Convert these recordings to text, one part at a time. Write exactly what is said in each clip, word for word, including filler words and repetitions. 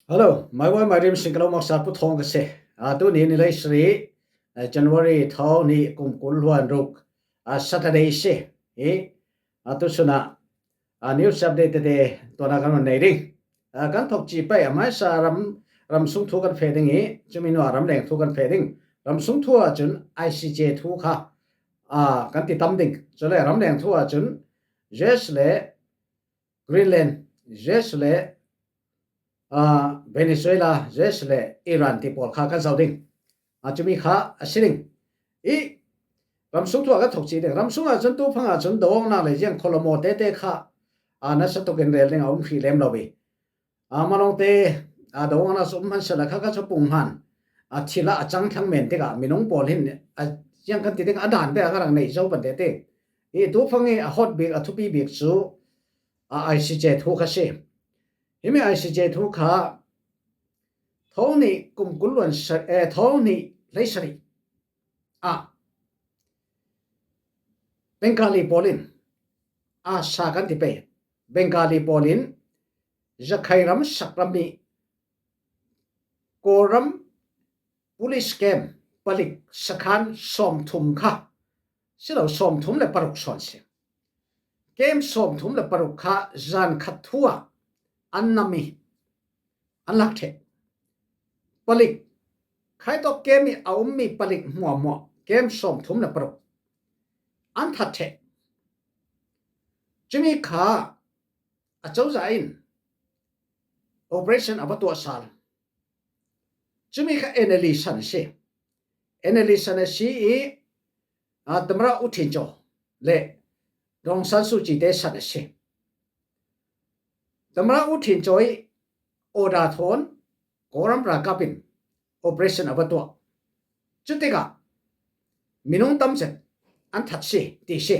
Hello, maivuan mairim singkalo maksa Pu Thawng ka si. A, tuni ni leisri, a, January thaw ni kum kul hluan ruk, a, Saturday si. I, a, tu suna, a, news update te te tuana kan nei ding. A, kan thok ci pai a maisa ram, ram sung thu kan fe ding i, cumi nua ram leng thu kan fe ding. Ram sung thu a cun I C J thu kha, a, kan ti tam ding. Cule ram leng thu a cun U S le Greenland, U S le, a, Venezuela, U S le Iran ti pawl kha kan zoh ding. A, cumi kha a si ding. I ram sung thu a kan thok ci ding. Ram sung a cun tu phang a cun dawngnak le ziang kholamo tete kha, a, nasa tukin rel ding a um hrih lem lo i. A, malawngte, a, dawngnak cu um hman sela kha kha cu pung hman. A, thil a a cang thlang men tikah minung pawl hin a ziang kan ti ding a dan te a ka rak neih zo pan tete. I tu phang i a hot bik a thupi bik cu, a, I C J thu kha si. Himi I C J thu kha thawng nih kum kul luan sa-, eh, thawng nih hleisarih ah Bengali pawl in a sa kan ti pei. Bengali pawl in Zakhai ram sak ram nih Kawlram police camp palik sakhan sawmthum kha si lo, sawmthum le paruk sawn si. Camp sawmthum le paruk kha zan khat thu ah an nam i an lak ṭheh. Palik, khai tawk camp i a ummi palik hmuahhmuah camp sawmthum le paruk an that ṭheh. Cumi kha a cozah in operation a va tuah sal. Cumi kha N L E san a si. N L E san a si i, a, Tamara U Thin Caw le Daw Aung San Suu Kyi te san a si. Tamara U Thin Caw i order thawn Kawlram ralkap in operation a va tuah. Cutikah minung tam zet an that si ti si.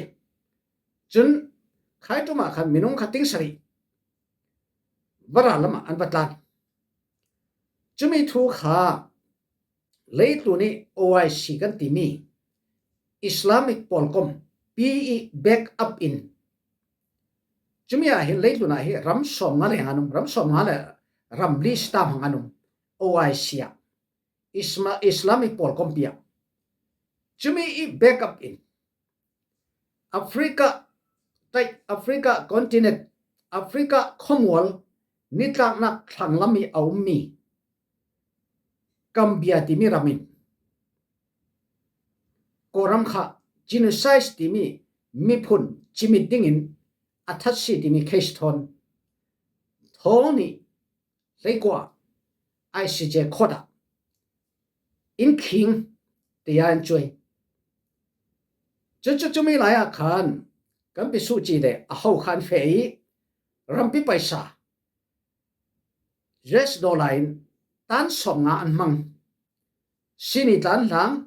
Cun khai ṭum ah khan minung kha ting sarih va ral lamah an va tlan. Cumi thu kha leitlun i O I C kan timi Islamic pawlkom pi i back up in, cumi ah hin leitlun ah hi ram sawmnga le ngan um, ram sawmnga le ram li sitam hang an um O I C ah, Isma-, Islamic pawlkom pi ah. Cumi i back up in Africa, tai, Africa continent, Africa khawmual nitlaknak thlanglam i a ummi Gambia timi ram in Kawlram kha genocide timi miphun cimit dingin a that si timi case thawn thawng nih hleikua I C J court ah in khing tiah an cuai. Cucu cumi lai ah khan kan pi suh ci le a ho khan feh i rampi paisa U S dollar in tan sawmnga an hmang. Sini tlan hlang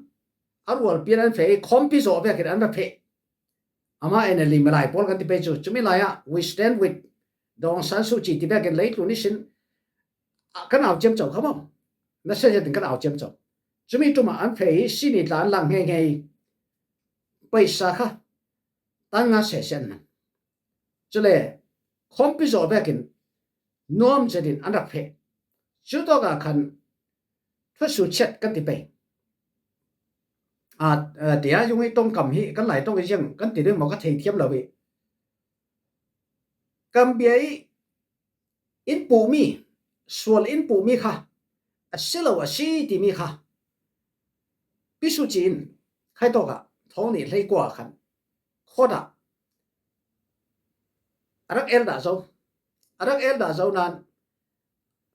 a rualpi an feh i khawmpi zawh vekin an va feh. Amah N L E malai pawl kan ti pei cu, cumi lai ah we stand with Daw Aung San Suu Kyi ti vekin leitlun ihsin, ah, kan au ciamco kha maw? Nasa zetin kan au ciamco. Cumi ṭum ah an feh i sini tla an lang hngehnge i paisa kha tan nga sese an man. Cule khawmpi zawh vekin nuam zetin an rak feh. Cu tawkah khan thusu chiat kan ti pei. A, a, tia yung i tongkam hi kan lai tong i ziang kan ti ding maw ka thei thiam lo hi. Gambia i in puhmi, sual in puhmi kha a si lo a si timi kha pi suh ci in khai tawkah thawng nih hleikua khan court ah a rak el dah zo. A rak el dah zo nan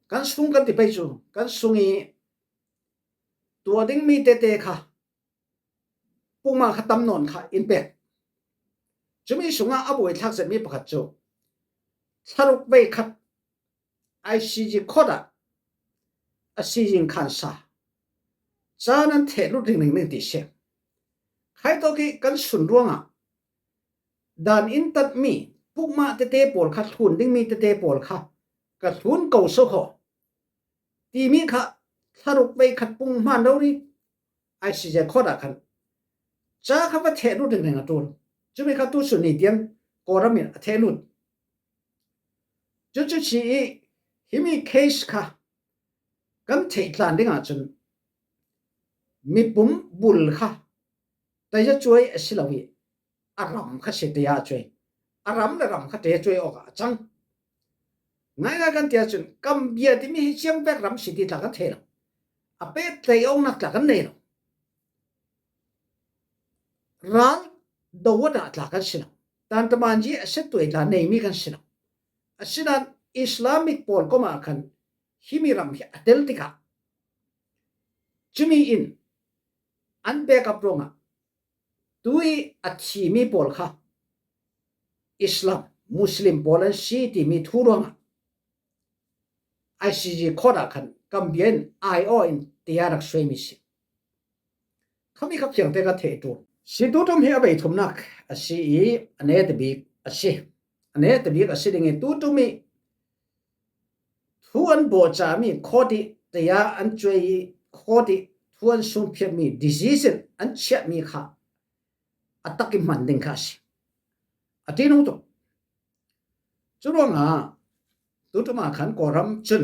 kan sung kan ti pei cu kan sung i tuah dingmi tete kha pukmah kha tam nawn kha in pek. Cumi sungah a buaithlak zetmi pakhat cu thlaruk vei khat I C J court ah a si zing khan sa ca nan theh lut ringring ding ti si. Khai tawk i kan sun ruangah dan in tatmi pukmah tete pawl kha thlun dingmi tete pawl kha ka thlun ko so khaw timi kha thlaruk vei khat pung hmaan rori I C J court ah khan ca kha va theh lut ringring a ṭul. Cumi kha tu sun ni tiang Kawlram in a theh lut. Cucu si i himi case kha Kan theih tlan dingah cun mipum bul kha taya cuai a si lo ih a ram kha si taya cuai. A ram le ram kha taya cuai awkah a cang. Ngaingai kan ti ahcun Kambia timi hi ciangvek ram si ti tla kan thei lo. A pet tlaih awknak tla kan nei lo. Ral do a dah tla kan si lo. Tantamanji a siattuai tla neimi kan si lo. Asinain Islamic pawl komah khan himi ram hi a tel tikah cumi in an backup ruangah tui a thimi pawl kha Islam, Muslim pawl an si timi thu ruangah I C J court ah khan Kambia in aiawh in taya rak suaimi si. Khami kha fiangte ka theih ṭul. Si tuṭum hi a bei thumnak a si ih a netabik a si. A netabik a si ding ih tuṭum ih thu an bawhcami court ih taya an cuai ih court ih thu an sungphiatmi decision an chiahmi kha a tak ih hman ding kha a si. A ṭihnung tuk. Curuangah tuṭum ah khan Kawlram cun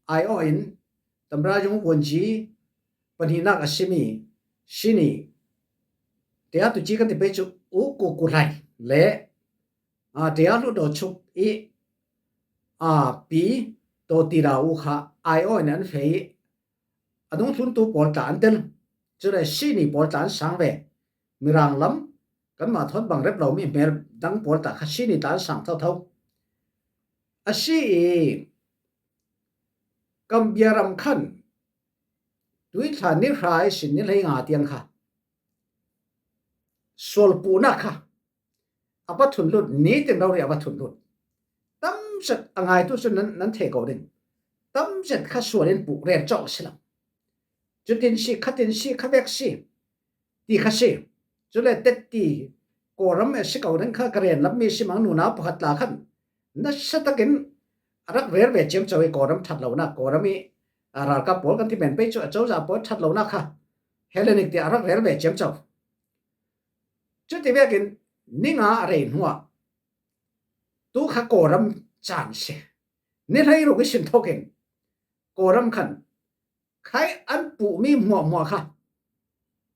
aiawh in Tamra Yung Wun Ji pahnihnak a simi Sini taya tuci kan ti pei cu U Ku Ku Hlai le aa, taya hluttaw chuk ih aa, pi taw tira u kha aiawh in an fei ih a dungthluntu pawl tla an tel. Cule Sini pawl tla an sang ve. Mirang lam kanmah thawn bang rep lomi hmel dang pawl tla kha Sini tla an sang thotho. A si ih Kambia ram khan tuithla ni hra ihsin ni hleinga tiang kha sualpuhnak kha a va thunlut, nitin rori a va thunlut. Tamzet a ngaitu cun nan, nan thei ko ding. Tamzet kha sual in puh rel cawk a si lo. Cutin si, khatin si, khavek si ti kha si. Cule tetti Kawlram a si ko ding kha ka renlammi si mang nunau pakhat tla khan nasa takin a rak rel ve ciamco ih Kawlram ṭhat lonak, Kawlram ih aa, ralkap pawl kan ti men pei cu a cozah pawl ṭhat lonak kha Hellenic tiah a rak rel ve ciamco. Cuti vekin ni nga a rei hnuah tu kha Kawlram caan si. Ni hleiruk ihsin thokin Kawlram khan khai an puhmi hmuahhmuah kha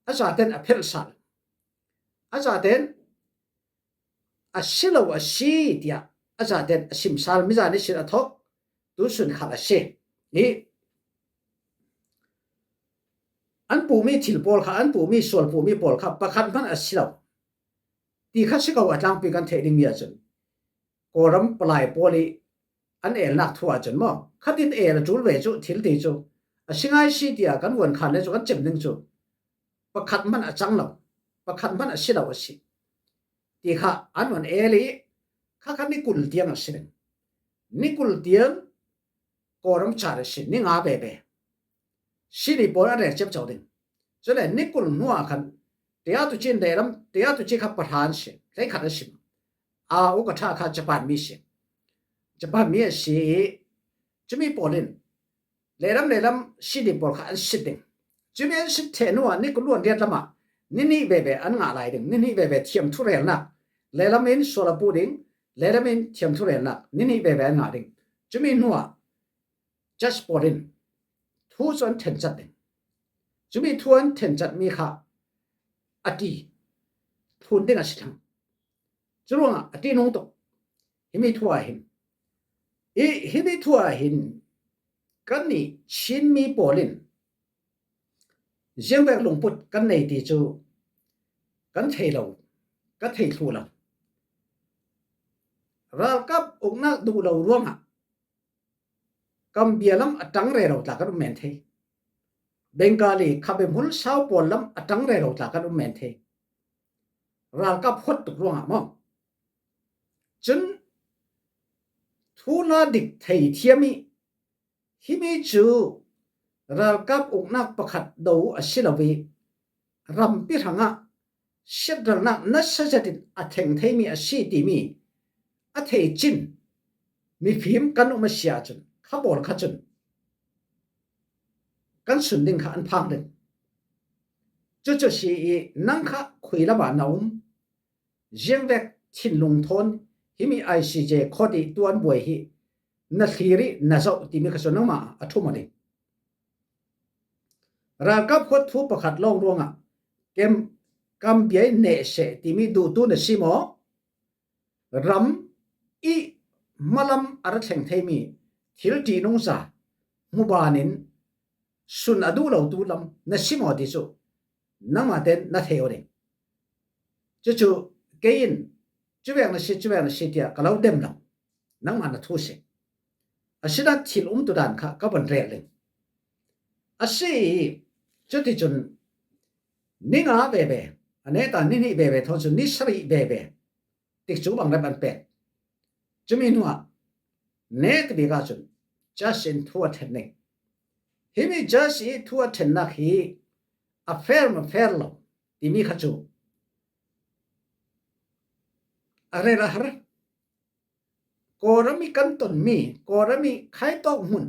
a zaten a phelh sal. A zaten a si lo a si tiah a zaten a sim sal, mizan ihsin a thawk tu sun khal a si. Hi an puhmi thil pawl kha, an puhmi sual puhmi pawl kha pakhat hmanh a si lo ti kha si ko a tlangpi kan theih dingmi ahcun Kawlram palai pawl ih an elnak thu ahcun maw, khatin el a ṭul ve cu thil ti cu a si ngai si tiah kan vuan khan le cu kan cem ding cu pakhat hmanh a cang lo, pakhat hmanh a si lo a si ti kha an van el ih kha kha ni kul tiang a si ding. Ni kul tiang Kawlram caan a si, ni nga veve. Sini pawl an rel ciamco ding. Cule ni kul hnuah khan taya tuci in lehlam, taya tuci kha pahra an si, hleikhat an si. Aa, U Ka Ṭha kha Japan mi si. Japan mi a si ih cumi pawl in lehlam lehlam Sini pawl kha an sit ding. Cumi an sit ṭheh hnuah ni kul luan riat lamah ni hnih veve an ngah lai ding. Ni hnih veve thiam thurelnak, lehlam in sual a puh ding, lehlam in thiam thurelnak ni hnih veve an ngah ding. Cumi hnuah judge pawl in thu cu an ṭhencat ding. Cumi thu an ṭhencatmi kha a ṭi thlun ding a si thlang. Curuangah a ṭihnung tuk. Himi thu ah hin, ih himi thu ah hin kannih Chinmi pawl in ziangvek lungput kan nei ti cu kan thei lo, ka thei thluh lo. Ralkap uknak duh lo ruangah Kambia lam a ṭang rero tla kan um men thei. Bengali khabe hmul sau pawl lam a ṭang rero tla kan um men thei. Ralkap huat tuk ruangah maw? Cun thuhla dik thei thiam ih himi cu ralkap uknak pakhat do a si lo ih rampi hrangah siatralnak nasa zetin a theng theimi a si timi a thei cin mifim kan um a si ahcun kha pawl kha cun kan sun ding kha an phang ding. Cucu si ih nang kha khui lamah na um. Ziangvek thinlung thawn himi I C J court ih tuan buai hi na thlir ih na zoh timi kha cu nangmah a ṭhum aw ding. Ralkap khuat thu pakhat lawng ruangah kem kam biai neh seh timi duhtu na si maw? Ram i hmalam a ra thleng theimi thil ṭihnungza hmu banin sun a duh lotu lam na si maw ti chu nangmahte na thei aw ding. Cucu kei in cuvek na si, cuvek na si tiah ka lo dem lo. Nangmah na thu si. Asinain thil umtu dan kha ka van rel ding. A si i cuticun ni nga veve, a neta ni hnih veve thawn cun ni sarih veve tikcu bang rep an pek. Cumi hnuah neta bik ahcun judge in thu a ṭhen ding. Himi judge i thu a ṭhennak hi a fair ma fair lo timi kha cu a rel a har. Kawlram i kan tonmi, Kawlram i khaitawk hmun,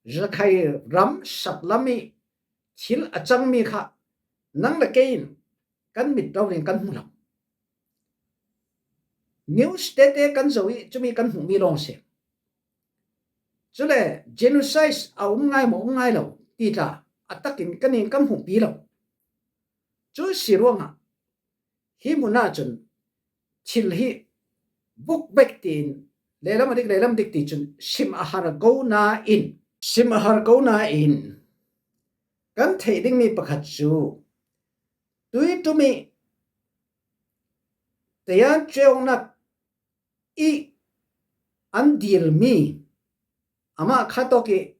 Rakhine ram saklam i thil a cangmi kha nang le kei in kan mit rori in kan hmu lo. News tete kan zoh i cumi kan hmuhmi lawng si. Cule genocide a um ngai maw, um ngai lo ti tla a takin kan in kan hmuhpi lo. Cu si ruangah hi hmun ahcun thil hi vuk vek tiin, lehlam a dik, lehlam dik ti cun sim a har ko nain, sim a har ko nain kan theih dingmi pakhat cu tuiṭum i tayaan cuiawknak i an dilmi, amah kha tawk i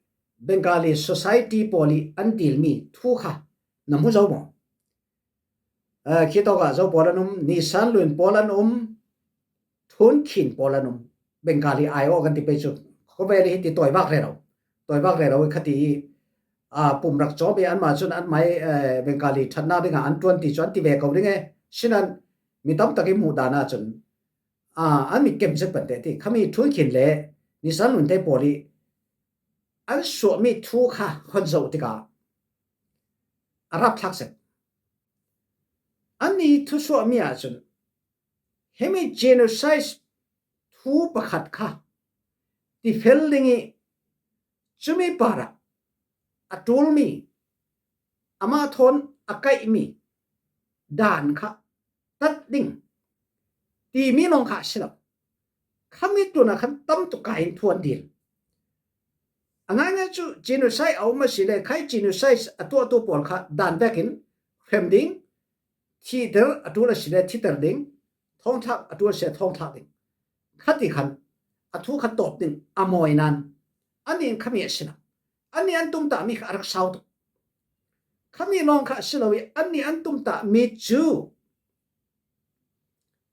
Bengali society pawl i an dilmi thu kha na hmu zo maw? Eh, khi tawkah zo pawl an um, Nisan Lun pawl an um, Thun Khin pawl an um. Bengali aiawh kan ti pei cu khawvel i hiti tawivak rero, tawivak rero i khati i, ah, pumrak cawm i anmah cun anmah i, eh, Bengali ṭhatnak dingah an ṭuan ti cu an ti ve ko ding e. Sinan mi tamtak i hmuh dan ahcun, ah, an mit kem zet pante ti. Khami Thun Khin le Nisan Lun te pawl i an suahmi thu kha hon zoh tikah a rapthlak zet. Annih thusuahmi ahcun himi genocide thu pakhat kha tifel ding i cumi parah a ṭulmi, amah thawn a kaihmi dan kha tat ding timi lawng kha a si lo. Khami tlunah khan tam tuk kai in thu an dil. A ngaingai cu genocide a um a si le khai genocide a tuahtu pawl kha dan vekin hrem ding, thihter a ṭul a si le thihter ding, thawngthlak a ṭul a si le thawngthlak ding. Khati khan a thu kha tawp ding a mawi nan annih in khami a si lo. Annih an tumtahmi kha a rak sau tuk. Khami lawng kha a si lo i annih an tumtahmi cu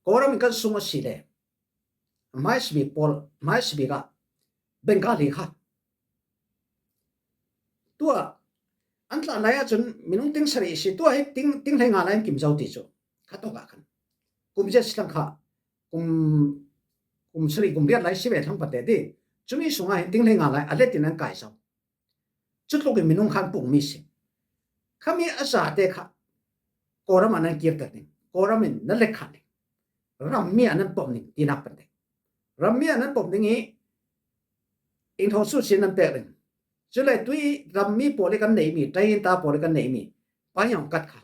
Kawlram in kan sung a si le hmaisabik pawl, hmaisabik ah Bengali kha tuah an tlan lai ahcun minung ting sarih a si, tuah hi ting, ting hleinga lai an kim zo ti cu kha tawkah khan kum zia si thlang kha kum, kum sarih kum riat lai si ve thlang pate ti cumi sungah hin ting hleinga lai a let in an kai zo. Cutlukin minung khan pungmi si. Khami a zate kha Kawlram ah nan kirter ding, Kawlram in nan let khan ding, rammi ah nan pom ding tinak pante. Rammi ah nan pom ding i ingthawh su sin nan pek ding. Cule tui rammi pawl i kan neihmi, tainta pawl i kan neihmi payong kat kha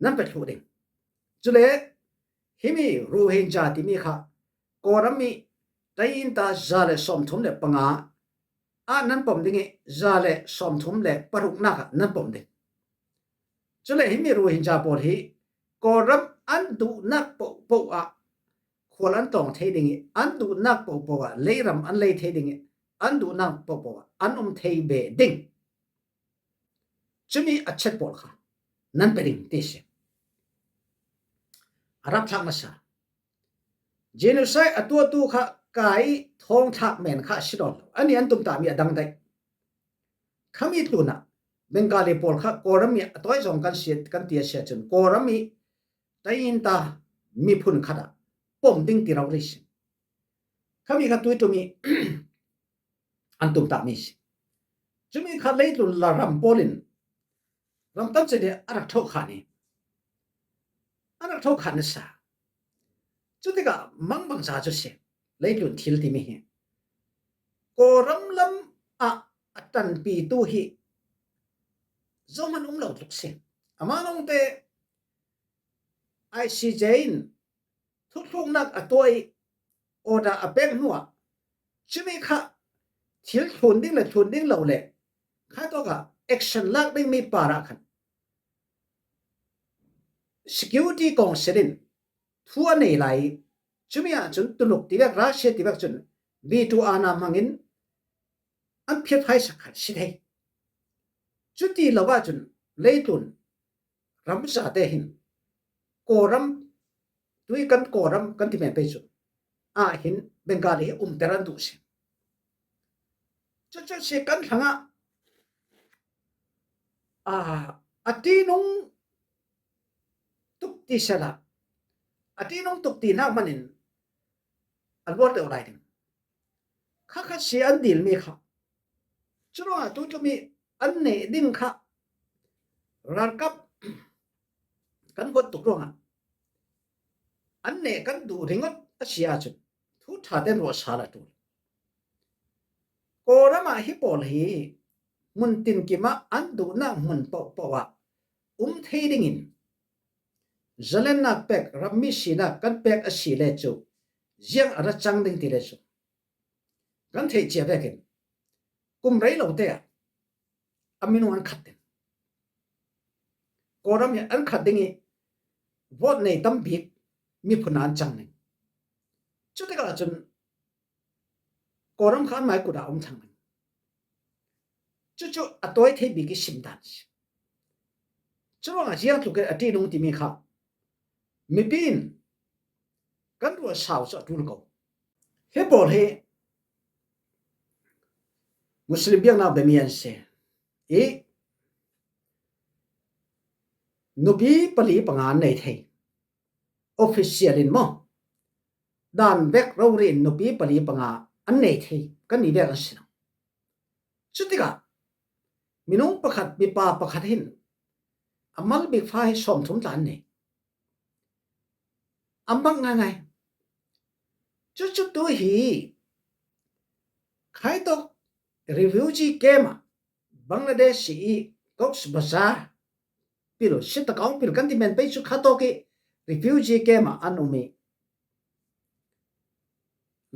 nan pe thluh ding. Cule himi Rohingya timi kha Kawlram i tainta za le sawmthum le panga ah nan pom ding i za le sawmthum le paruknak ah nan pom ding. Cule himi Rohingya pawl hi Kawlram an duhnak pohpoh ah khual an tlawng thei ding i an duhnak pohpoh ah leiram an lei thei ding i an duhnak pohpoh ah an um thei ve ding. Cumi a chet pawl kha nan pe ding ti si. A rapthlak nasa. Genocide a tuahtu kha kai thawngthlak men kha a si nawn lo. Annih an tumtahmi a dang daih. Khami tlunah Bengali pawl kha Kawlram i a tawi zong kan si, kan ti a si ahcun Kawlram i tainta miphun khat ah pom ding ti rori si. Khami kha tuiṭum i an tumtahmi si. Cumi kha leitlun le ram pawl in ram tamcin i a rak ṭhohkhan i a rak ṭhohkhan nasa. Cutikah mangbangza cu si leitlun thil timi hi Kawlram lam ah a ṭanpitu hi zohman um lo tluk si. Amah lawngte I C J in thutluknak a tuah ih order a pek hnuah cumi kha thil thlun ding le thlun ding lo le khatawkah action lak dingmi parah khan security council in thu a nei lai ih, cumi ahcun tuluk tivek, Russia tivek cun veto ana hmangin an phiat haisak khan si thei. Cuti lo ahcun leitlun ram zate hin Kawlram, tui kan Kawlram kan ti men pei cu ah hin Bengali hi umter an duh si. Cucu si kan hrangah, aa, a ṭihnung tuk ti sehla, a ṭihnung tuk ti hnak hmanin a luar deuh lai ding. Kha kha si an dilmi kha. Curuangah tu tlumi an neh ding kha ralkap kan huat tuk ruangah an neh kan duh ringawt a si ahcun thu ṭha tein ruahsal a ṭul. Kawlram ah hi pawl hi hmun tinkim ah an duhnak hmun pohpoh ah um thei dingin zalennak pek, rammi sinak kan pek a si le cu ziang a ra cang ding ti le cu kan theih cia vekin kum rei lo te ah a minung an khat ding. Kawlram hi an khat ding ih vote nei tam bik miphun ah an cang ding. Cutikah cun Kawlram kha anmai kut ah a um thlang ding. Cucu a tawi thei bik ih sim dan a si. Curuangah ziang tluk ih a ṭihnung timi kha mipi in kan ruahsau cu a ṭul ko. Hi pawl hi Muslim biaknak biami an si ih nupi pali panga an nei thei. Official in maw, dan vek rori in nupi pali panga an nei thei, kan ni vek an si lo. Cutikah minung pakhat, mipa pakhat hin a mal bik fa hi sawmthum tla an nei. A mak ngaingai. Cucu tu hi khaitawk refugee camp ah Bangladesh ih Cox's Bazar pil, Chittagong pil kan ti men pei cu khatawk ih refugee camp ah an um ih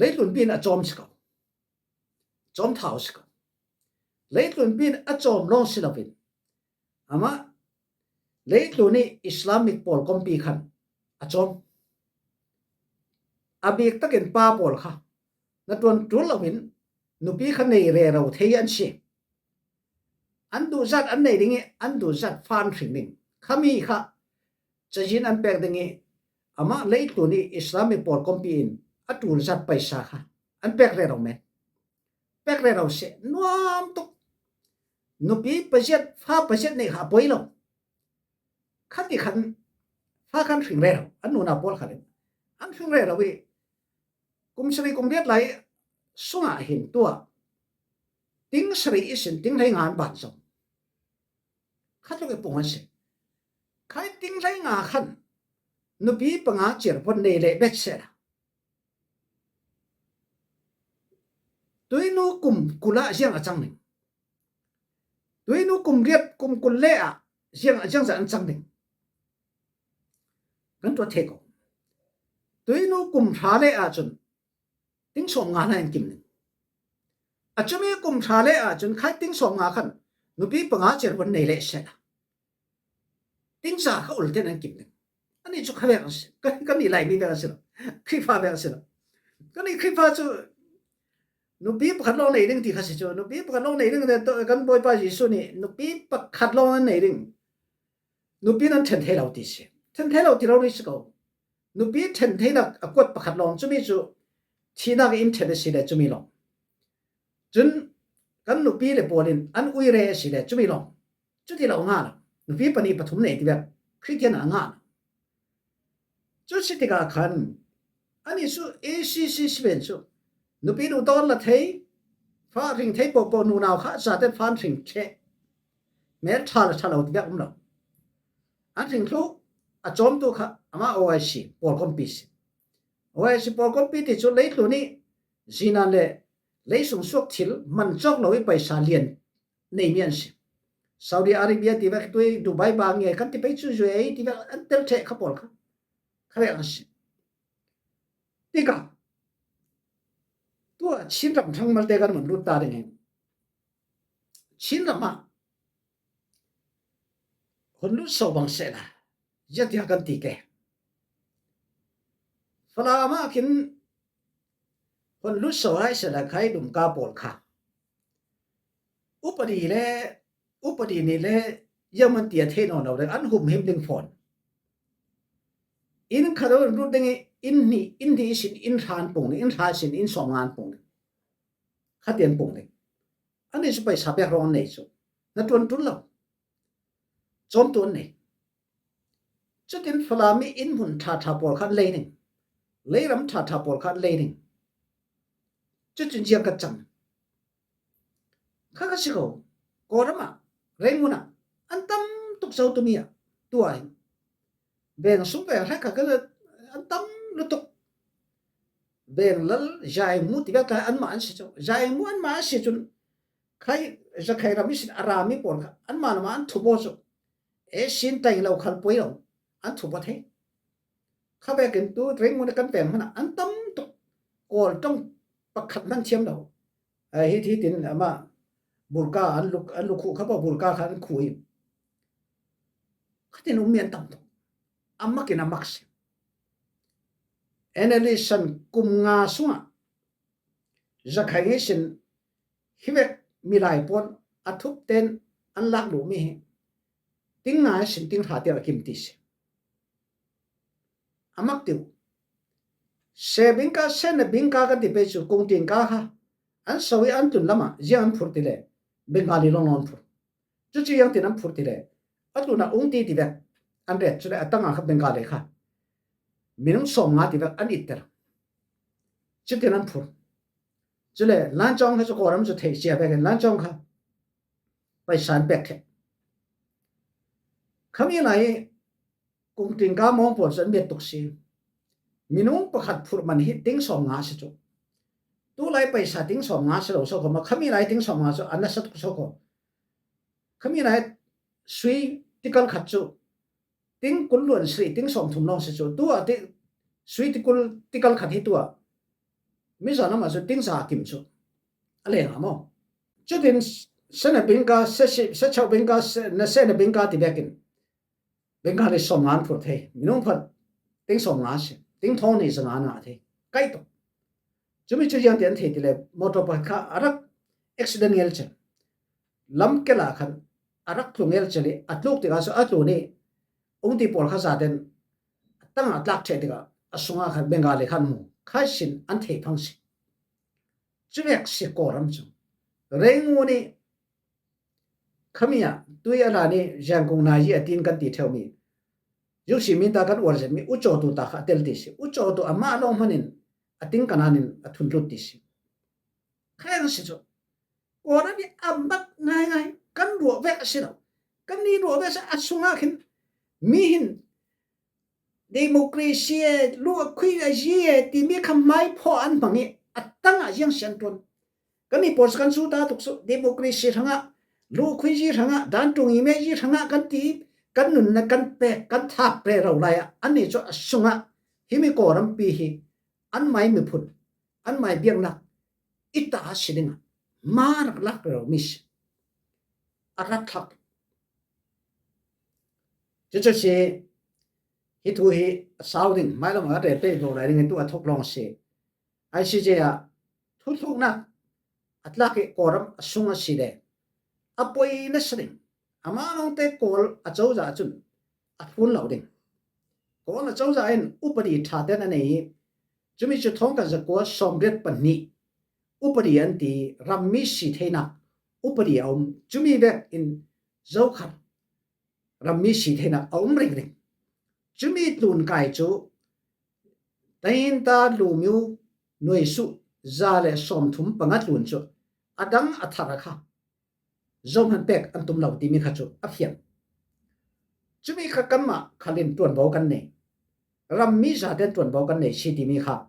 leitlunpi in a cawm si ko, cawm thau si ko. Leitlunpi in a cawm lawng si loin amah leitlun ih Islamic pawl kompi khan a cawm. A bik takin pa pawl kha na ṭuan ṭul loin nupi kha nei rero thei an si. An duhzat an nei ding ih an duhzat fa an hring ding. Khami kha cazin an pek ding ih amah leitlun ih Islamic pawl kompi in a ṭulzat paisa kha an pek rero men. Pek rero seh nuam tuk. Nupi paziat, fa paziat neih kha a poi lo. Khati khan fa khan hring rero, an nunau pawl khan an hring rero ih kum sarih kum riat lai sungah hin tuah ting sarih ihsin ting hleinga an ban zo. Khatluk ih pung an si. Khai ting hleinga khan nupi panga ciar von nei leh bet sehla tuinu kum kul ah ziang a cang ding? Tuinu kum riat kum kul le ah ziang, ziangzat an cang ding? Kan tuah thei ko. Tuinu kum hra le ahcun ting sawm nga hna in kim ding. A cumi kum hra le ahcun khai ting sawm nga khan nupi panga ciar von nei leh sehla ting za kha ul tein an kim ding. Anih cu kha vek an si. Kan, kan nih Laimi vek an si lo. Khrihfa vek an si lo. Kan nih Khrihfa cu nupi pakhat lawng nei ding ti kha si cu. Nupi pakhat lawng nei ding te kan Bawipa Jesuh nih nupi pakhat lawng an nei ding. Nupi nan ṭhen thei lo ti si. Ṭhen thei lo ti lo rih si ko. Nupi ṭhen theinak a kuat pakhat lawng cumi cu thihnak in ṭhen a si le cumi lawng. Cun kan nupi le pawl in an uire a si le cumi lawng. Cuti lo ngah lo. Nupi pahnih pathum nei tivek Khristian ah a ngah lo. Cu si tikah khan anih cu A C C si ven cu nupi nu tawn la thei, fa hring thei pohpoh nunau kha zate fa an hring ṭheh. Mel ṭha le ṭha lo tivek um lo. An hring thluh a cawmtu kha amah O I C pawl kompi si. O I C pawl kompi ti cu leitlun ih zinan le leisung suak thil man cawk lo ih paisa lian neimi an si. Saudi Arabia ti vek, tui Dubai bang nge kan ti pei chu, U A E ti vek, an tel theh kha pawl kha. Kha vek an si. Tika, tua Chin ram thang malte kan hun lut ta ding hi. Chin ram ah hun lut so bang seh la, zia tia kan ti ke. Falam ah kin hun lut so hai seh la khai dum ka pawl kha. Upadi le, upadi ni le, yaman tia thei no lo le, an hum him ding phone. In kha do lut ding i, in ni, in ni sin, in han pung ni, in han sin, in som ngan pung ni. Kha tian pung ni. An ni su pai sa bek rong nei su. Na tuan tun lo. Chom tuan nei. Chutin Falam i in mun tha tha pawl khan lei ding. Leiram tha tha pawl khan lei ding. Chutin ziang ka chang. Kha ka si ko. Kawlram ah Rangoon ah an tam tuk zo tu mi ah. Tua in. Veng sung veng hrek kha ka an tam lutuk. Veng lal zai mu ti vek ta an ma an si chu. Zai mu an ma an si chun. Khai, za khai ram i sin a ram i pawl kha. An ma an ma an thu bo chu. E sin tai lo khal poi lo. An thu bo thei. Kha bekin tu Rangoon kan veng hmana an tam tuk. Kawl tawng pakhat man thiam lo. A hi thi tin ama burka an luk, an luk khu kha bo burka kha an khu in. Kha tin um mi an tam tuk. A mak in a mak si. N L D san kum nga sunga. Za khai nge sin hi vek mi lai pon a thup ten an lak lu mi hi. Ting nga sin ting hra tial a kim ti si. A mak tiu. Se bingka, se na bingka kan ti pe chu kung ting ka kha. An so i an tun lama, ziang an phur ti le. Bengali long long phur. Chu chu yang tin an phur ti le. A tuna ung ti ti vek. An ret chu le a tanga kha Bengali kha. Minung som nga ti vek an it ter. Chu tin an phur. Chu le lan chong kha chu Kawlram chu thei sia vek lan chong kha. Paisa an pek khe. Khami lai kung ting ka mong pawl chu an miat tuk si. Minung pakhat phurh man hi ting som nga si chu. Tu lai paisa ting som nga si lo so ko ma khami lai ting som nga chu an na sa tuk so ko. Khami lai sui tikal khat chu. Ting kul luan si ting som thum long si chu. Tu a ti sui tikul tikal khat hi tu a. Mi zan ama chu ting za kim chu. A le nga mo. Chu tin se na bingka, se si, se chau bingka, se na se na bingka ti bekin. Bengali som ngan phur thei. Minung phat ting som nga si. Ting thong ni sa nga na thei. Kai to. Chumi chu yang tian thei ti le motor pakhat kha a rak accident ngel chen. Lam kela khan a rak tlu ngel chen li a tluk ti ka so a tlu ni. Ung ti pawl kha sa ten tang a tlak che ti ka a sunga khan Bengali khan mu. Khai sin an thei phang si. Chu vek si Kawlram chu. Rangoon i Khami a, tui a la ni Zangkung nai zi a tin kan ti theu mi. Zu si min ta kan uar zet mi, u chaw tu ta kha tel ti si. U chaw tu a ma long hmanin, a ting kan anin, a thun lut ti si. Kha ang si chu. Kawlram i a mak ngai ngai, kan ruah vek a si lo. Kan ni ruah vek a si a sunga khin, mi hin, democracy e, lu a khui a zi e, ti mi kha mai pho an hmang i, a tang a ziang sian tuan. Kan ni pawl sa kan su ta tuk su, democracy hranga, lu khui zi hranga, dan tung i me zi hranga kan ti, kan nun na kan pek, kan thak pe rau lai a, an ni chu a sunga, hi mi Kawlram pi hi, an mai mi phun, an mai biang nak, i ta a si ding a, ma rak lak rau mi si. A rak thak. Chu chu si, hi thu hi a sau ding, mai lam a re pe lo lai ding tu a thok long si. I C J a thu thuk na a tlak i Kawlram a sung a si le. A poi na sa ding. A ma long te Kawl a chau za chun a phun lo ding. Kawl a chau za in upadi tha ten a nei. Chumi chu thong ka za kua som riat pan ni. Upadi an ti ram mi si thei na. Upadi a um. Chumi vek in zo khat. Ram mi si theina a um ring ring. Chumi tlun kai chu, tain ta lu miu nuai su za le som thum panga tlun chu, a dang a thar a kha. Zom han pek an tum lo ti mi kha chu, a fian. Chumi kha kan ma khalin tuan bo kan nei. Ram mi za ten tuan bo kan nei si ti mi kha.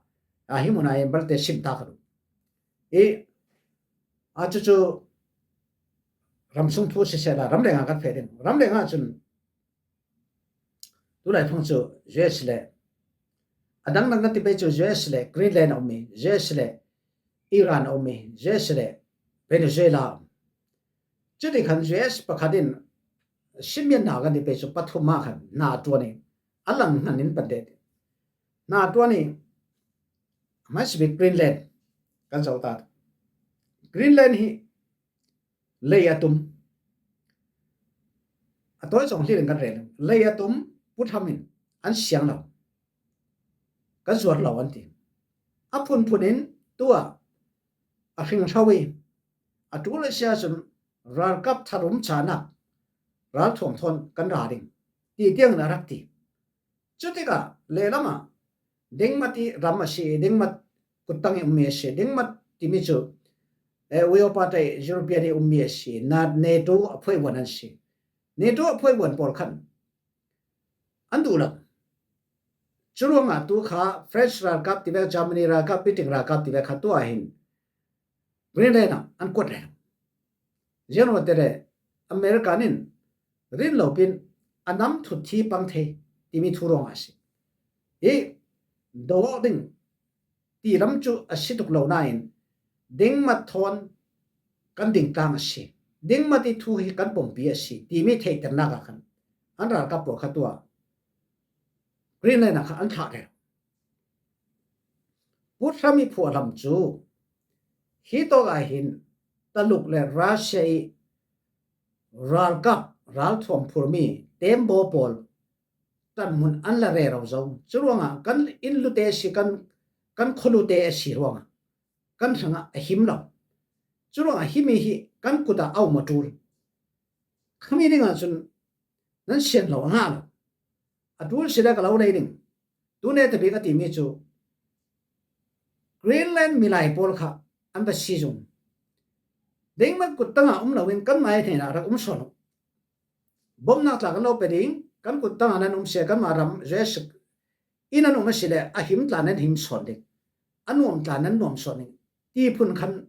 A hi mun a en bal te sim ta kha lu. I, a chu chu, Ram sung thu sisela, ram lenga kan feh ding. Ram lenga cun tulai phang cu U S le, a dangdang kan ti pei cu U S le Greenland a um i, U S le Iran a um i, U S le Venezuela a um. Cuti khan U S pakhat in simian hna kan ti pei cu pathum ah khan hna ṭuan i a lang hman in pan te ti. Hna ṭuan i hmaisabik Greenland kan zoh ta. Greenland hi lei a tum. A tawi zong hlir in kan rel. Lei a tum, putham in an siang lo, kan zuar lo an ti. A phunphun in tuah a hring hro i, a ṭul a sia cun ralkap tharum canak ralthuam thawn kan ra ding ti tiangin a rak ti. Cutikah lehlam ah dengmat i ram a si, dengmat kuttang i ummi a si, dengmat timi cu, eh, Uyopa tai European i ummi a si, na NATO a phuaivuan an si. NATO a phuaivuan pawl khan an duh lo. Curuangah tu kha French ralkap tivek, Germany ralkap, Britain ralkap tivek kha tuah hin Greenland ah an kuat rero. Ziangruangte le American in rin lopin a nam thut thi pang thei timi thu ruangah a si. Hi do awk ding ti lam cu a si tuk lo nain dengmat thawn kan dingtlang a si. Dengmat i thu hi kan pawmpi a si timi theihternak ah khan an ralkap pawl kha tuah Greenland ah kha an thlah rero. Puthram i phuahlam cu hi tawk ah hin Taluk le Russia i ralkap, ralthuam phurmi tembaw pawl ṭanhmun an la rero zo. Curuangah kan inn lute a si, kan, kan khualute a si ruangah kan hrangah a him lo. Curuangah himi hi kan kut ah a um a ṭul. Khami dingah cun nan sian lo a ngah lo. A ṭul si le ka lo lei ding. Tune tabik a timi cu Greenland milai pawl kha an va si zung. Dengmat kuttang ah um loin kanmah hnenah rak um sawn uh. Bomnak tla kan lo pe ding, kan kuttang ah nan um si, kanmah ram zui a si, i nan um a si le a him tla nan him sawn ding, a nuam tla nan nuam sawn ding ti phun khan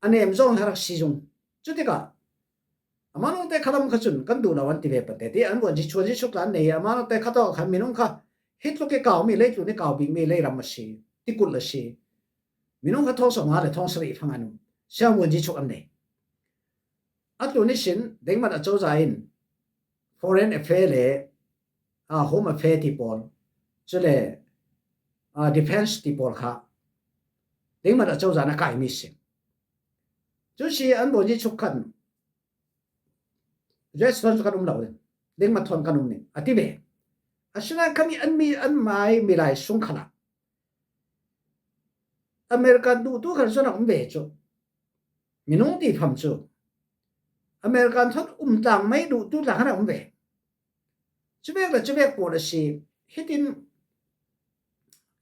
a nem zong a rak si zung. Cutikah amah nungte khalam kha cun kan duh lo an ti ve pante ti an vuan zi chuan zi suk tla an nei. Amah nungte kha tawk khan minung kha hi tluk i kau mi, leitlun i kau bik mi, leiram a si, tikulh a si. Minung kha thawng sawmnga le thawng sarih fang an um. Siang vuan zi chuk an nei. A tlun ihsin dengmat a cozah in foreign affair le aa, Home Affairs ti pawl, cule, aa, Defense ti pawl kha dengmat a cozah na kaimi si. Cu si an bawn zi chuk khan U S thawn cu kan um lo ding, dengmat thawn kan um ding a ti ve. Asinain khami an mi, an mai milai sung khalah American duhtu khan zawn a um ve cu. Minung ti pham cu American thawn um tlang mai duhtu tla khan a um ve. Cuvek le cuvek pawl a si. Hitin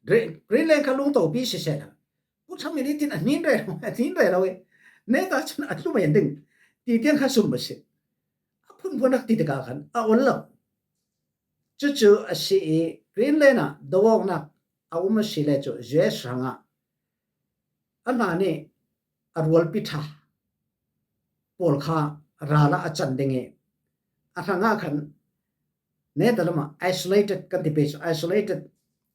Gre-, Greenland kha lungtopi sisehla, putham in hitin a hnin rero, a hnin rero i, neta cun a tlu men ding ti tiang kha sum a si. A phunphun rak ti tikah khan a ol lo. Cucu a si i, Greenland ah do awknak a um a si le cu U S hrangah a hna nih a rualpi ṭha pawl kha ral ah a can ding i, a hrangah khan neta lamah isolated kan ti pei cu, isolated,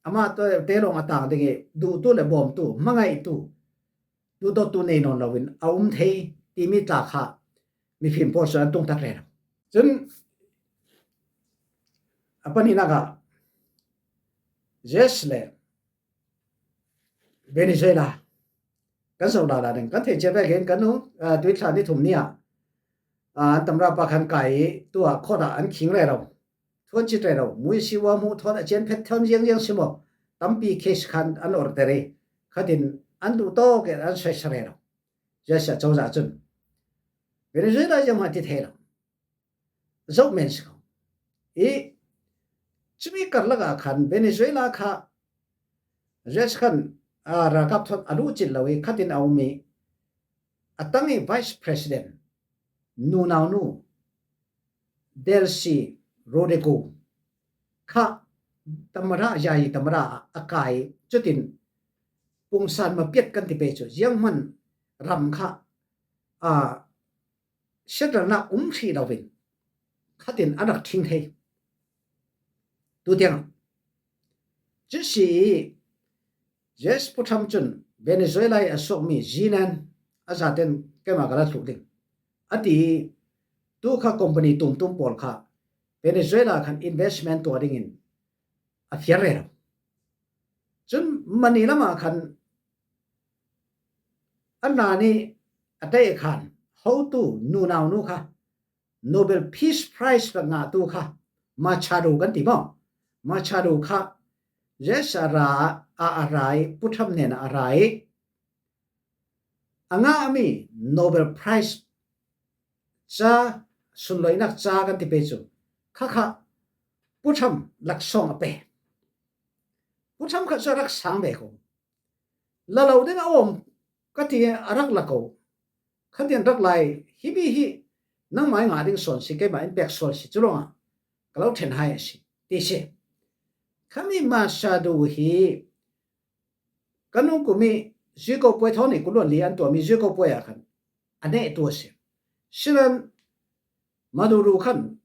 amah te lawng a tang ding i, duhtu le bawmtu, hmangaihtu, duhdawttu nei nawn loin a um thei timi tla kha mifim pawl cu an tungtak rero. Cun a pahnihnak ah U S le Venezuela kan zoh lala ding kan theih cia vekin kan nu, aa, tuithla ni thum ni ah, aa, an tamra pa khan kai i tuah khawt ah an khing rero. Thuancit rero. Muisi wa hmuh thawn a cian phet thawn ziangziang si maw? Tampi case khan an order i khatin an duh tawk in an soisa rero. Cia sia cozah cun Venezuela zianghman ti thei lo. Zoh men si ko. I cumi karlak ah khan Venezuela kha U S khan, aa, ralkap thawn a luh cil lo i khatin a um i a tang i Vice President, nunaunu Delcy Rodrigo kha tamara, yayi tamara ah a kai. Cutin pungsan mapiat kan ti pei cu zianghman ram kha, aa, siatralnak um hrih loin khatin an rak ṭhing thei. Tu tiangah Jesse, Jesse Pu Tham cun Venezuela i a suakmi zinan a zaten keimah ka la thluh ding a ti i, tu kha company tumtum pawl kha Venezuela khan investment tuah dingin a fiar rero. Cun mani lamah khan a hna nih a tei khan hotu nunau nu kha Nobel Peace Prize rak ngahtu kha Machado kan ti maw? Machado kha U S a ra, a, a ra i, Pu Tham hnenah a ra i, a ngahmi Nobel Prize ca, sunloihnak ca kan ti pei cu, khakha Pu Tham laksawng a pe. Pu Tham kha cu a rak sang ve ko. La lo ding a awm ka ti a rak la ko. Khatian rak lai, himi hi nangmah i ngah ding sawn si, keimah in pek sual si, cu ruangah ka lo ṭhen hai a si, ti si. Khami Machado hi kan nungkum i zuiko puai thawng nih kul luan li an tuahmi zuiko puai ah khan a nehtu a si. Sinan Maduro khan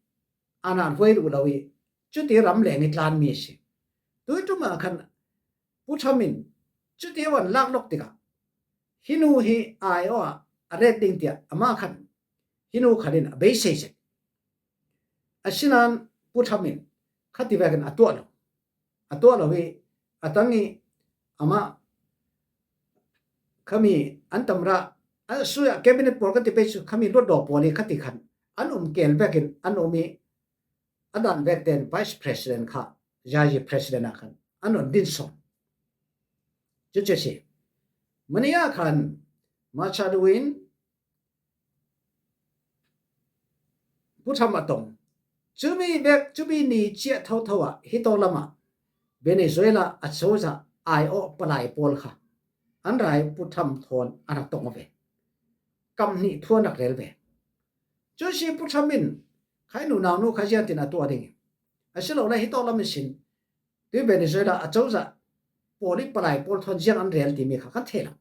a nat huai duh lo i cuti ram leng i tlanmi a si. Tui ṭum ah khan Pu Tham in cuti van lak lawk tikah hi nu hi aiawh ah a ret ding tiah amah khan hi nu khan in a beisei zet. Asinain Pu Tham in khati vekin a tuah lo. A tuah lo i a tang i amah khami an tam rah a sui ah cabinet pawl ka ti pei cu khami luatdaw pawl i khati khan an um kel vekin an um i a dan vek ten vice president kha, yayi president ah khan an rawn din sawn. Cucu si. Mani ah khan Machado in Pu Tham a tong. Cumi vek, cumi ni ciah thotho ah hi tawk lamah Venezuela a cozah aiawh palai pawl kha an ra i Pu Tham thawn an rak tong ve. Kam hnih thu an rak rel ve. Cu si Pu Tham in khai nunau nu kha ziangtin a tuah ding i, asilole hi tawk lam ihsin tui Venezuela a cozah pawl i palai pawl thawn ziang an rel timi kha kan thei lo.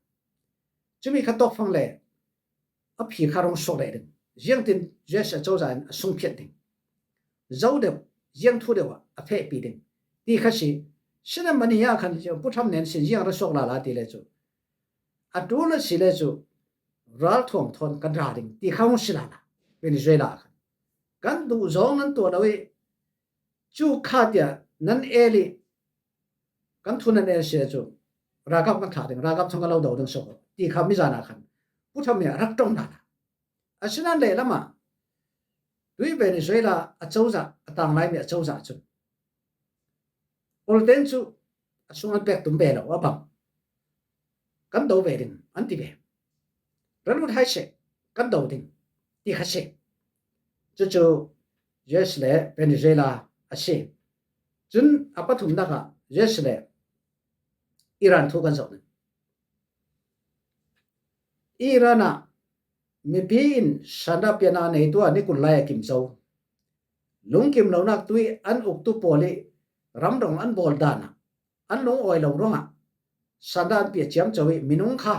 Cumi kha tawkfang le a phi kha rung suak leh ding. Ziangtin U S a cozah in a sungphiat ding. Zo deuh, ziang thu deuh ah a fehpi ding. Ti kha si, sina mani ah khan Pu Tham nen sin ziang ra suak lala ti le cu. A ṭul a si le cu ralthuam thawn kan ra ding. Ti kha hung si lala. Venezuela ah khan. Kan duh zawng nan tuah lo i cu kha tiah nan el i kan thu nan el si le cu ralkap kan thlah ding, ralkap thawn kan lo do ding so ti kha mizan ah khan Pu Tham i a rak ṭong lala. Asinain lehlamah tui Venezuela a cozah, a tang laimi a cozah cun Olten cu a sung an pek tum ve lo, a bang. Kan do ve ding, an ti ve. Ra lut hai seh, kan do ding, ti kha si. Cucu U S le Venezuela a si. Cun a pathumnak ah U S le Iran thu kan zoh ding. Iran ah mipi in sanda piana neitu ah nikul lai a kim co. Lungkim lonak tui an uktu pawl i ramdong an bawl dan ah an lungawi lo ruangah sanda an piah ciamco i minung kha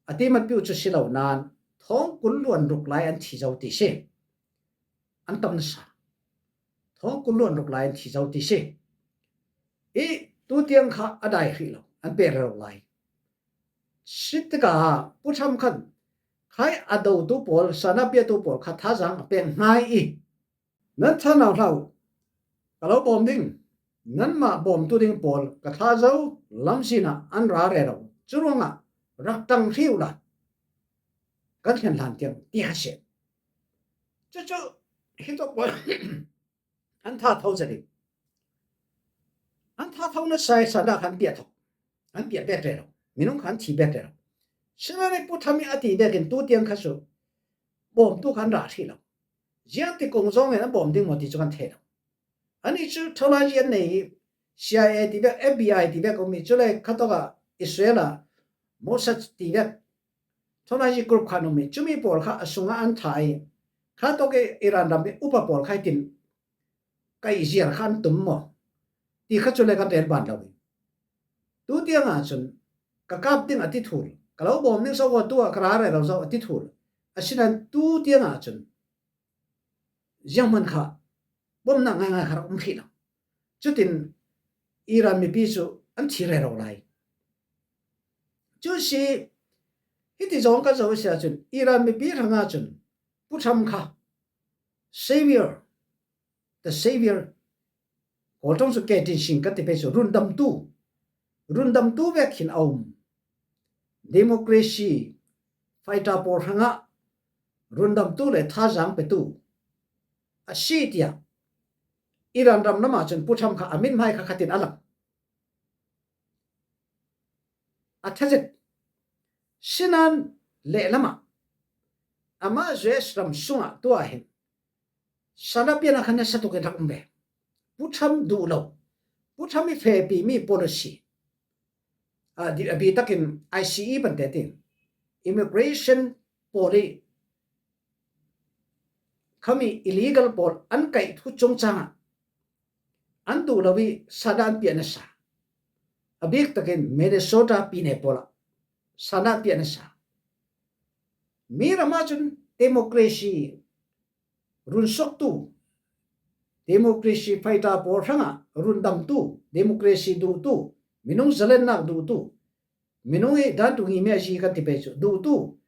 a timatpiu cu si lo nain thawng kul luan ruk lai an thi zo ti si. An tam nasa. Thawng kul luan ruk lai an thi zo ti si. I tu tiang kha a dai hrih lo, an pek rero lai. Si tikah Pu Tham khan khai a dotu pawl, sana piatu pawl kha thazaang a pek hngai i, nan thanau hlah uh, ka lo bawm ding, nanmah bawmtu ding pawl ka thlah zo, lamzin ah an ra rero. Cu ruangah rak ṭang hrih uhla kan thlen hlan tiang ti kha si. Cucu hi tawk pawl an tha tho zet i, an tha tho nasa i sana kha an piah tho, an piah bet rero, minung kha an thi bet rero. Sinain Pu Tham i a ti vekin tu tiang kha cu bawmtu kha an ra hrih lo. Ziangtik kong zawngin an bawm ding maw ti cu kan thei lo. Anih cu tholaji an nei i C I A ti vek, F B I ti vek um i, cule khatawkah Israel ah Mossad ti vek tholaji group kha an um i, cumi pawl kha a sungah an thah i, khatawk i Iran ram i upa pawl kha hitin kaihziar kha an tum maw ti kha cule kan rel ban lo i. Tu tiang ah cun ka kap ding a ti thul, ka lo bawm ding so ko tu ah ka ra rero zo a ti thul. Asinain tu tiangah cun zianghman kha bomnak ngaingai kha rak um hrih lo. Cutin Iran mipi cu an thi rero lai. Cu si, hiti zong kan zoh a si ahcun Iran mipi hrangah cun Pu Trump kha savior, the savior, Kawl ṭong cu ke tinhing kan ti pei cu rundamtu, rundamtu vek khin a um. Democracy fighter pawl hrangah rundamtu le thazaang petu a si tiah Iran ram lamah cun Pu Trump kha a mithmai kha khatin a lang. A thazet. Sinan lehlamah amah U S ram sungah tuah hin sana pianah khan nasa tukin rak um ve. Pu Trump duh lo, Pu Trump i fehpimi policy, a, di-, a bitakin I C E ban te tin, immigration pawl i khami illegal pawl an kaih thu cungcangah an duh lo i sana an piah nasa. A bik takin Minnesota pine pawl ah sana an piah nasa. Mi ram ahcun democracy runsuktu, democracy fighter pawl hrangah rundamtu, democracy duhtu, minung zalennak duhtu, minung i dan tu ngimi a zi kan ti pei cu duhtu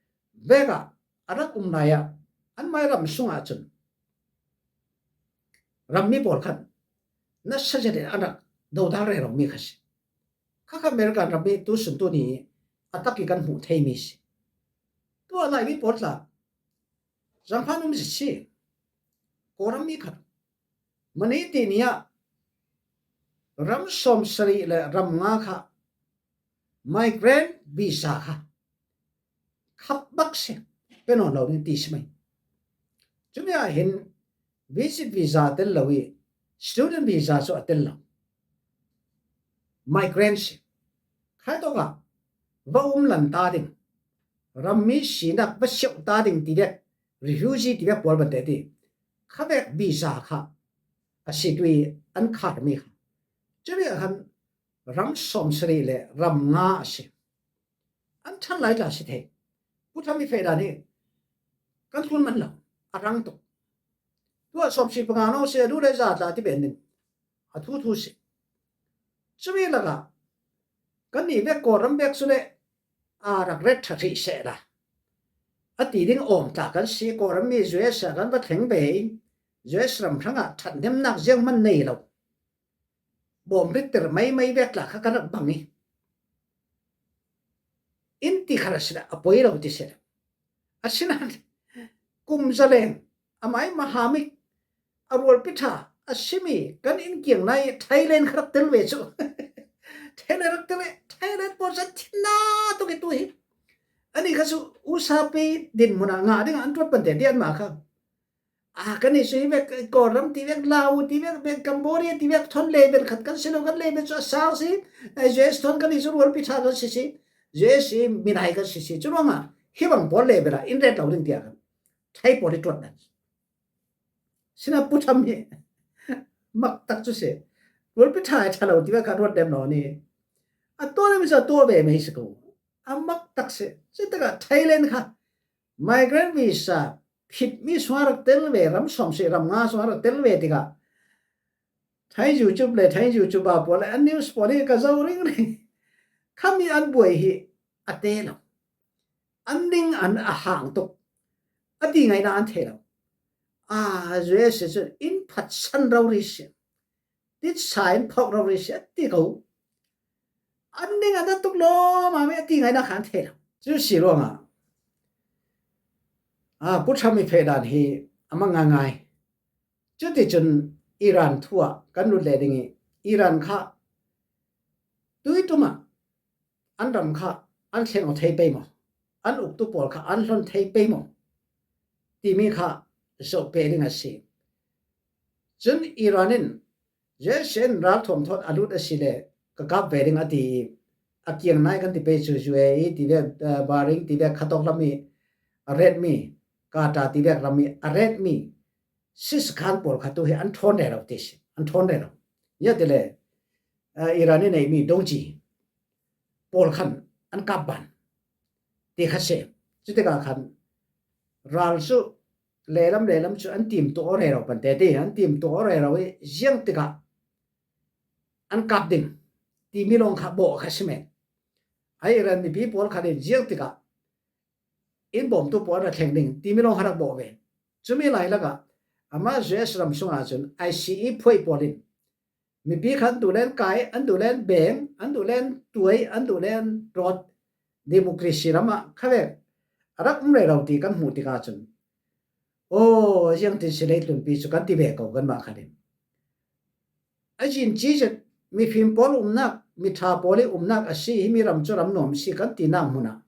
vekah a rak um lai ah anmai ram sungah cun rammi pawl khan nasa zetin an rak dodal rero mi kha si. Khakha American rammi tu sun tu ni a tak i kan hmuh theimi si. Tuah Laimi pawl tla zangfan um zit si. Kawl rammi khat mani ti ni ah ram sawm sarih le ram nga kha migrant visa kha khap bak si, pe nawn lo ding ti si mai. Cumi ah hin visit visa a tel lo i student visa cu a tel lo. Migrant si. Khai tawkah va um lan ta ding, rammi sinak va siauh ta ding ti vek, refugee ti vek pawl ban te ti kha vek visa kha a si tu i an kharmi kha. Cumi ah khan ram sawm sarih le ram nga a si. An ṭhan lai tla si thei. Pu Trump i feh dan hi kan thlun man lo, a rang tuk. Tuah sawm sarih panga no si a duh le za tla ti ben ding a thu thu si. Cumi lakah kan nih vek Kawlram vek cu le aa rak ret ṭha hrih seh la a ti ding awm tla kan si. Kawlram mi U S ah kan va thleng ve i U S ram hrangah ṭhathnemnak zianghman nei lo. Bawm rit ter mai mai vek tla kha kan rak bang i in ti kha a si a poi lo ti si. Asinain kum zaleng amai mahamik a rualpi ṭha a simi kan inn kiang nai Thailand kha rak tel ve cu. Thailand rak tel ve, Thailand pawl zat thinna tuk i tu hi. Ani kha cu usapi dinhmun ah ngah ding an tuat pante ti anmah kha. A kan i sui vek Kawlram ti vek, Lau ti vek, vek Cambodia ti vek, thon level khat kan si lo, kan level cu a sang si. U S thon kan i cu rualpi ṭha kan si si. U S i minai kan si si. Cu ruangah hi bang pawl level ah in ret lo ding tiah kan Thai pawl i tuat dan. Sina Pu Trump hi mak tak cu si. Rualpi ṭha i ṭha lo ti vek kha ruat dem lo ni. A tuah le mi cu a tuah ve mei si ko. A mak tak si. Si takah Thailand kha migrant visa phitmi sungah rak tel ve, ram sawm sarih ram nga sungah rak tel ve tikah Thai YouTube le Thai YouTuber pawl le an news pawl hi ka zoh ringring. Khami an buai hi a te lo. An ding an a hang tuk. A ti ngaihna an thei lo. A U S cun in phatsan rori si. Titsa in phawk rori si a ti ko. An ding an a tuk lawmam i a ti ngaihna kha an thei lo. Cu si ruangah a Pu Trump i feh dan hi a mang ngaingai. Cuticun Iran thu ah kan lut leh ding i Iran kha tuiṭum ah an ram kha an thleng aw thei pei maw? An uktu pawl kha an hlon thei pei maw? Timi kha zoh peh ding a si. Cun Iran in U S in ralthuam thawn a lut a si le ka kap ve ding a ti i a kiang nai kan ti pei cu U A E ti vek, eh, Bahrain ti vek khatawk lam i a retmi, Qatar ti vek ram i a retmi siskhan pawl kha tu hi an ṭhawn rero ti si, an ṭhawn rero. Ziah ti le, eh, Iran i neihmi dongci pawl khan an kap ban ti kha si. Cutikah khan ral cu lehlam lehlam cu an tim tuah aw rero pante ti, an tim tuah aw rero i ziang tikah an kap ding timi lawng kha bawh kha si men. A Iran mipi pawl khat in ziang tikah in bawmtu pawl a ra thleng ding timi lawng kha rak bawh ve. Cumi lai lakah amah U S ram sungah cun I C E phuai pawl in mipi kha an duh len kai, an duh len beng, an duh len tuai, an duh len rawt, democracy ramah khavek a rak um rero ti kan hmuh tikah cun, aw, ziangtin si leitlunpi cu kan ti ve ko kanmah khat in. A zin ci zet mifim pawl umnak, miṭha pawl i umnak a si, himi ram cu ram nuam a si kan tinak hmunah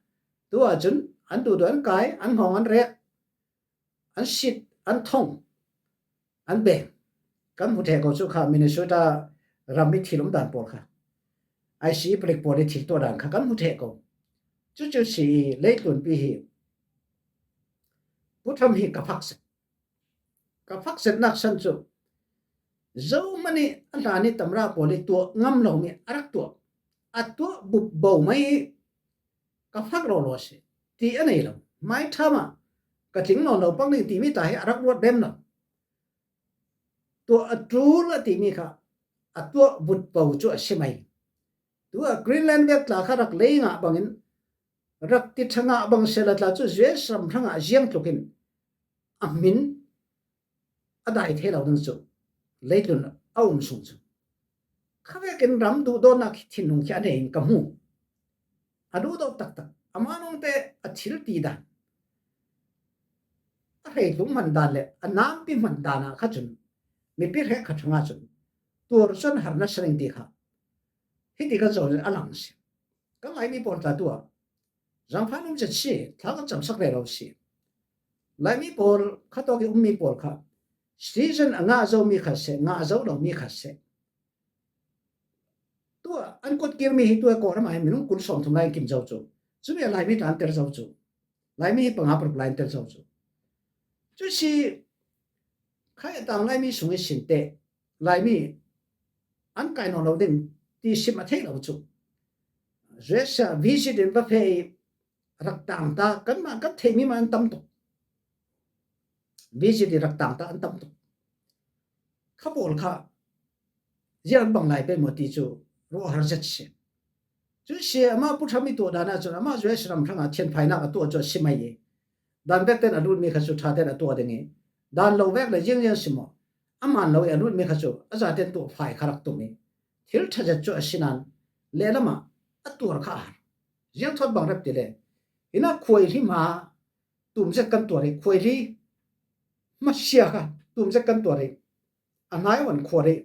tu ahcun an duhduh an kai, an hngawng an rek, an sit, an thong, an beng. Kan hmu ṭheh ko cu kha Minnesota ram i thil um dan pawl kha, I C E palik pawl i thil tuah dan kha kan hmu ṭheh ko. Cucu si i leitlunpi hi Pu Trump hi ka phak zet. Ka phak zetnak san cu zohman i a hlan i tamra pawl i tuah ngam lomi a rak tuah, a tuah bup bo mai hi ka phak rawlaw a si ti a nei lo. Hmai ṭham ah ka tling nawn lo pang ding timi ta hi a rak ruat bem lo. Tuah a ṭul a timi kha a tuah vut bo cu a si mai. Tu a Greenland vek tla kha rak lei ngah bangin rak ti ṭha ngah bang sehla tla cu U S ram hrangah ziang tlukin a hmin a dai thei lo ding cu leitlun a um sung cu khavekin ram duhdawtnak hi thinlung khi a nei in ka hmu. A duhdawt taktak, amah lawngte a thil ti dan, a hreitlung hman dan le a nampi hman dan ah kha cun mipi hrekkhat hrangah cun tuar cun har nasa ding ti kha hiti kan zoh in a lang a si. Kan Laimi pawl tla tu ah zangfah um zet si, thla kan camsak rero si. Laimi pawl kha tawk i ummi pawl kha citizen a ngah zomi kha seh, ngah zo lomi kha seh, tu ah an kuatkirmi hi tu ah Kawlram ah hin minung kul sawmthum lai an kim zo cu, cumi ah Laimi tla an tel zo cu, Laimi hi panga paruk lai an tel zo cu. Cu si khai a tang Laimi sung i sin teh Laimi an kai nawn lo ding ti sim a theih lo cu. U S ah visit in va feh i rak tang ta, kanmah kan theihmi mah an tam tuk. Visit i rak tang ta an tam tuk. Kha pawl kha ziang an bang lai pei maw ti cu ruahhar zet si. Cu si amah Pu Trump i tuah dan ahcun amah U S ram hrangah thianphainak a tuah cu a si mai i dan vek ten a lutmi kha cu ṭha ten a tuah ding i dan lo vek le ziangziang si maw, a man lo i a lutmi kha cu a zaten tuah fai kha rak tum i thil ṭha zet cu a si nain lehlam ah a tuar kha a har. Ziang thawt bang rep ti le, hinah khuaihli hma tum zet kan tuar i, khuaihli hmasia kha tum zet kan tuar i, a hnai an khuar i,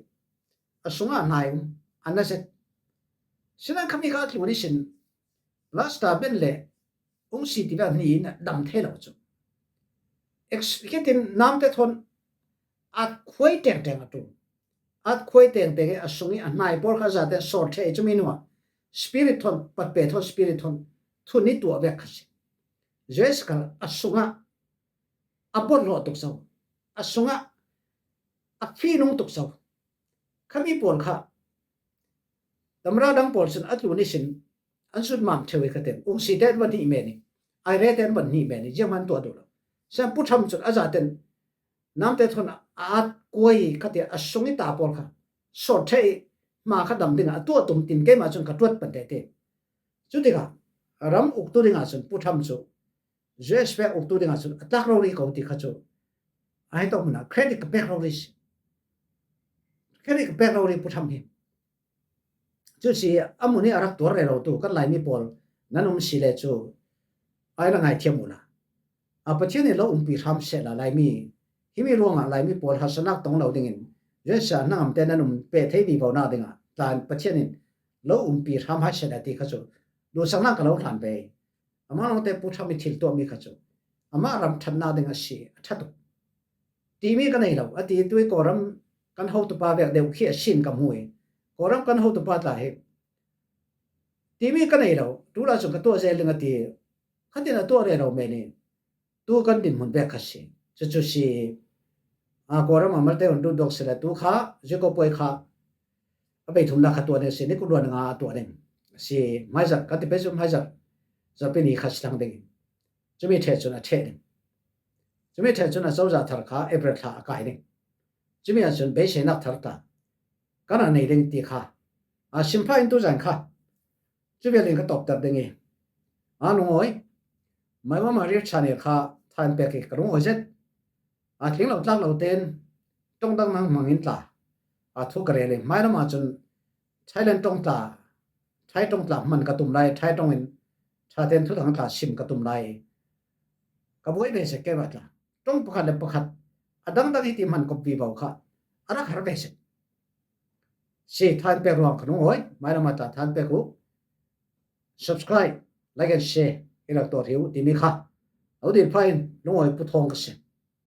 a sungah a hnai um, a na zet. Sinan khami kha a tlun ihsin plasta ben le ung si tiva hni in a dam thei lo cu. Ex-, khitin namte thawn at khuai tengteng a ṭul. At khuai tengteng i a sung i a hnai pawl kha zate sawr ṭheh i cumi nuah spirit thawn, patpe thawn, spirit thawn thun i tuah vek kha si. Jesu kha a sungah a bawlhlawh tuk zo, a sungah a finung tuk zo. Khami pawl kha tamra dang pawl sin a tlun ihsin an sut mam theu i kha ten ung si te an van hnih men i, ai re te an van hnih men i, ziang man tuah duh lo. Sian Pu Trump cun a zaten namte thawn a at kuai i kha ti a sung i ta pawl kha sawr ṭheh i hma kha dam dingah a tuah tum tin keimah cun ka ṭuat pan te ti. Cutikah ram uktu dingah cun Pu Trump cu U S pek uktu dingah cun a tlak rori ko ti kha cu a hei tawk hmunah credit ka pek rori si. Credit ka pek rori Pu Trump hi. Cu si a mun i a rak tuar rero tu kan Laimi pawl nan um si le cu ai la ngaithiam uhla. A Pathian in lo umpi hram sehla Laimi, himi ruangah Laimi pawl harsatnak tong lo dingin U S a hnangamte nan um peh thei vivonak dingah tlan Pathian in lo umpi hram hai sehla ti kha cu duhsaknak ka lo hlan ve. Amah lawngte Pu Trump i thil tuahmi kha cu amah ram ṭhatnak ding a si, a ṭha tuk timi ka nei lo, a ti tu i Kawlram kan hotupa vek deuh khi a sin ka hmu i, Kawlram kan hotupa tla hi timi ka nei lo, tu la cun ka tuah zel ding a ti, khatin a tuah rero men i, tu kan dinhmun vek kha si. Cucu si, a, Kawlram a malte hun dundawk si le tu kha ziko puai kha a bei thumnak kha tuah ding si, ni kul luan nga a tuah ding si, hmaizarh kan ti pei cu hmaizarh zarhpi ni kha si thlang ding. Cumi ṭheh cun a ṭheh ding. Cumi ṭhen chun a cozah thar kha April thla a kai ding. Cumi ah chun beiseinak thar tla kan a nei ding ti kha a sim pha in tuzan kha cuvial in ka tawpter ding i, a lungawi, Maimama Ril Channel kha tha in pek i ka lungawi zet. A tling lo tlak lo tein ṭong dang nang hmang in tla a thu ka rel i, hmai lamah chun Thailand ṭong tla, Thai ṭong tla hman ka tum lai, Thai ṭong in ṭha tein thuthang tla sim ka tum lai. Ka buai ve sek keimah tla. Ṭong pakhat le pakhat a dangdang hi ti hman kawp vivo kha a rak har ve sek. Si tha in pek ruang ka lungawi, hmai lamah tla tha in pek uh. Subscribe, like and share i rak tuah hrih uh timi kha a u din pha in lungawi puthawng ka sim.